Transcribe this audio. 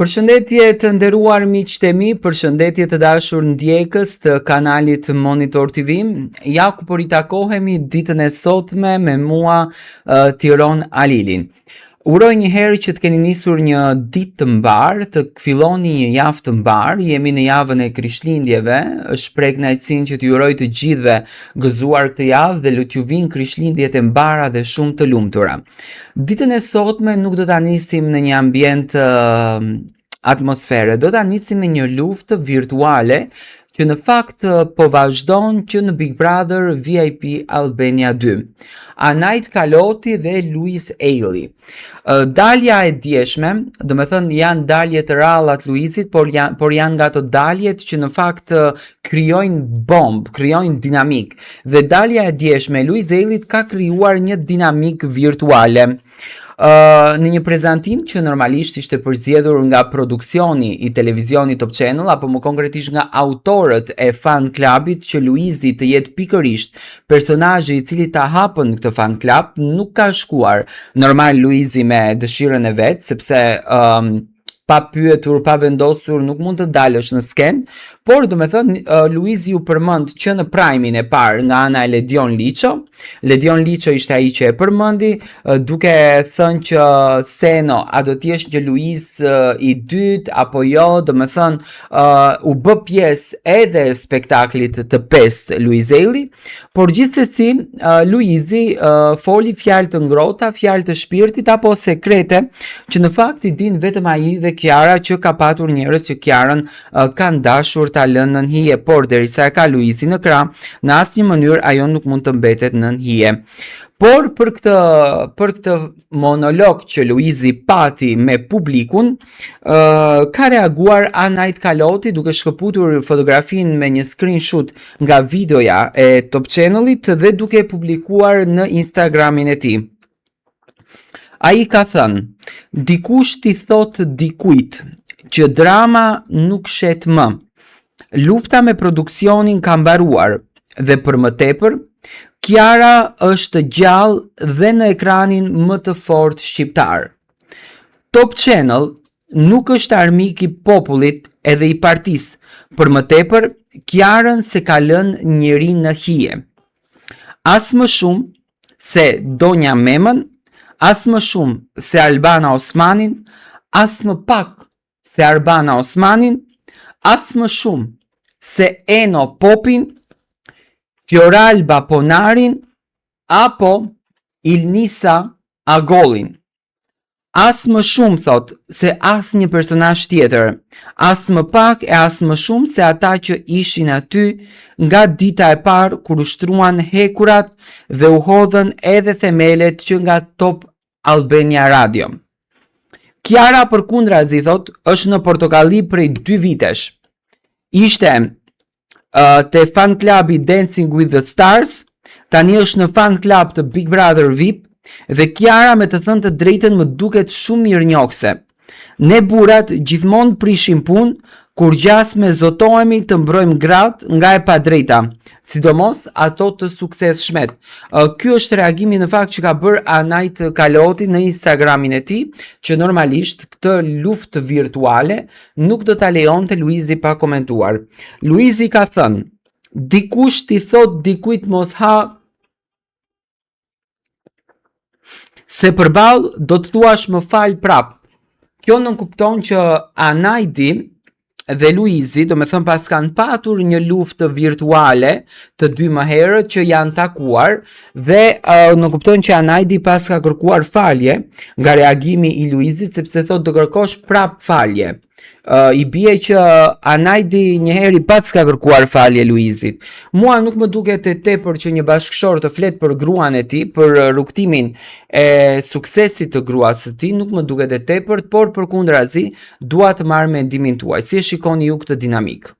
Përshëndetje të nderuar miqtë e mi, përshëndetje të dashur ndjekës të kanalit Monitor TV. Ja ku po ritakohemi ditën e sotme me mua uh, Tiron Alilin. Uroj një herë që të keni nisur një ditë të mbarë, të filloni një javë të mbarë. Jemi në javën e Krishtlindjeve. Shpreh kënaqësinë që t'ju uroj të gjithëve gëzuar këtë javë dhe le t'ju vijnë Krishtlindjet e mbara dhe shumë të lumtura. Ditën e sotme nuk do ta nisim në një ambient uh, atmosfere, do ta nisim me një luftë virtuale që në fakt po vazhdon që në Big Brother VIP Albania 2. Anaid Kaloti dhe Luiz Ejlli. Dalja e djeshme, domethënë janë dalje të rralla të Luizit, por janë, por janë nga ato daljet që në fakt krijojnë bombë, krijojnë dinamikë. Dhe dalja e djeshme e Luiz Ejllit ka krijuar një dinamikë virtuale. Uh, në një prezantim që normalisht ishte përzgjedhur nga produksioni i televizionit Top Channel apo më konkretisht nga autorët e fan clubit që Luizi të jetë pikërisht personazhi i cili ta hapën këtë fan club, nuk ka shkuar normal Luizi me dëshirën e vet, sepse um, pa pyetur, pa vendosur, nuk mund të dalësh në skenë, por domethënë uh, Luizi u përmend që në prime-in e parë nga ana e Ledion Liço. Ledion Liço ishte ai që e përmendi, uh, duke thënë që Seno, a do të jesh një Luiz uh, i dytë apo jo, domethënë uh, u bë pjesë edhe e spektaklit të pestë Luiz Ejlli, Por gjithsesi, uh, Luizi uh, foli fjalë të ngrohta, fjalë të shpirtit apo sekrete që në fakt i din vetëm ai dhe Kiara që ka patur njerëz që Kiarën uh, kanë dashur ta lënë nën hije, por derisa e ka Luizin në krah, në asnjë mënyrë ajo nuk mund të mbetet nën hije. Por për këtë për këtë monolog që Luizi pati me publikun, uh, ka reaguar Anaid Kaloti duke shkëputur fotografinë me një screenshot nga videoja e Top Channelit dhe duke e publikuar në Instagramin e tij. Ai ka thënë, dikush t'i thotë dikujt që drama nuk shet më. Lufta me produksionin ka mbaruar dhe për më tepër, Kiara është gjallë dhe në ekranin më të fortë shqiptar. Top Channel nuk është armik i popullit edhe i partisë, për më tepër, Kiarën s'e ka lënë njeri në hije. As më shumë se Donja Memën, as më shumë se Albana Osmanin, as më pak se Arbana Osmanin, as më shumë se Eno Popin, Fjoralba Ponarin apo Ilnisa Agollin. As më shumë thotë se asnjë personazh tjetër, as më pak e as më shumë se ata që ishin aty nga dita e parë kur u shtruan hekurat dhe u hodhën edhe themelet që nga Top Albania Radio. Kiara përkundrazi thotë është në Portokalli prej dy vitesh. Ishte uh, te fan clubi Dancing with the Stars, tani është në fan club të Big Brother VIP dhe Kiara me të thënë të drejtën më duket shumë mirënjohëse. Ne burrat gjithmonë prishim punë kur gjasme zotohemi të mbrojmë gratë nga e padrejta, sidomos ato të suksesshmet. Ky është reagimi në fakt që ka bërë Anaid Kaloti në Instagramin e tij, që normalisht këtë luftë virtuale nuk do ta lejonte Luizi pa komentuar. Luizi ka thënë, dikush t'i thotë dikujt mos ha se përballë do të thuash më fal prap. Kjo nënkupton që Anaidi dhe Luizi, domethënë paskan patur një luftë virtuale të dy më herët që janë takuar dhe uh, nënkupton që Anaidi paska kërkuar falje nga reagimi i Luizit sepse thotë do kërkosh prap falje. Uh, I bie që Anaidi një herë i paska kërkuar falje Luizit. Mua nuk më duket e tepër që një bashkëshort të flet për gruan e tij, për rrugëtimin e suksesit të gruas së tij, nuk më duket e tepërt, por përkundrazi dua të marr mendimin tuaj. Si e shikoni ju këtë dinamikë?